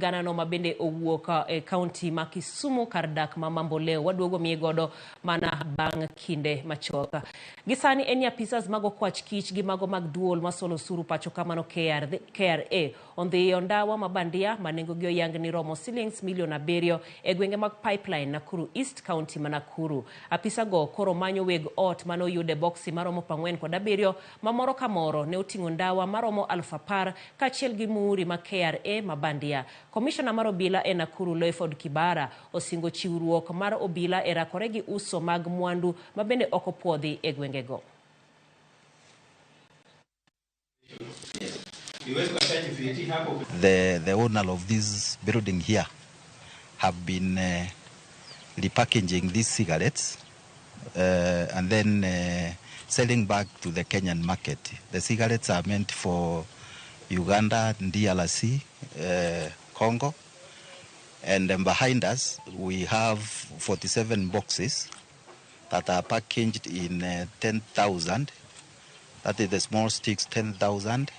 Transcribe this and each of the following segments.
siganano ma bende owuok e kaunti ma Kisumu kar dak ma Mamboleo. Waduogo miye godo mana bang' kinde machuok. Gi sani en ni apisas mag okwach kich gi mago mag duol masolo osuru pacho ka mano KRA ondhiyo ndawa ma bandia ma nengogi oyang ni romo silings milion 7 e gwenge mag Pipeline, Nakuru East, kaunti ma Nakuru. Apisago koro manyo weg ot mane oyud e boksi maromo 47 ma moro ka moro ne oting'o ndawa maromo 10,000 kaachiel gi muuri ma KRA ma bandia. Komishona mar obila e Nakuru Loyford Kibara osingo chiwruok mar obila e rakore gi uso mag mwandu ma bende ok opuodhi e gwengego. The owner of this building here have been repackaging these cigarettes and then selling back to the Kenyan market. The cigarettes are meant for Uganda, DRC, Congo, and then behind us we have 47 boxes that are packaged in 10,000. That is the small sticks, 10,000,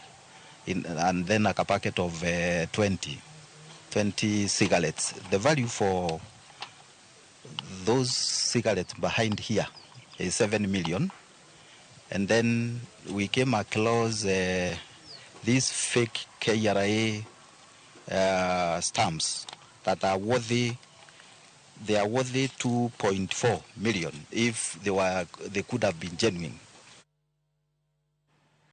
and then like a packet of 20 cigarettes. The value for those cigarettes behind here is 7 million. And then we came across these fake KRA stamps that are worthy. They are worthy 2.4 million if they could have been genuine.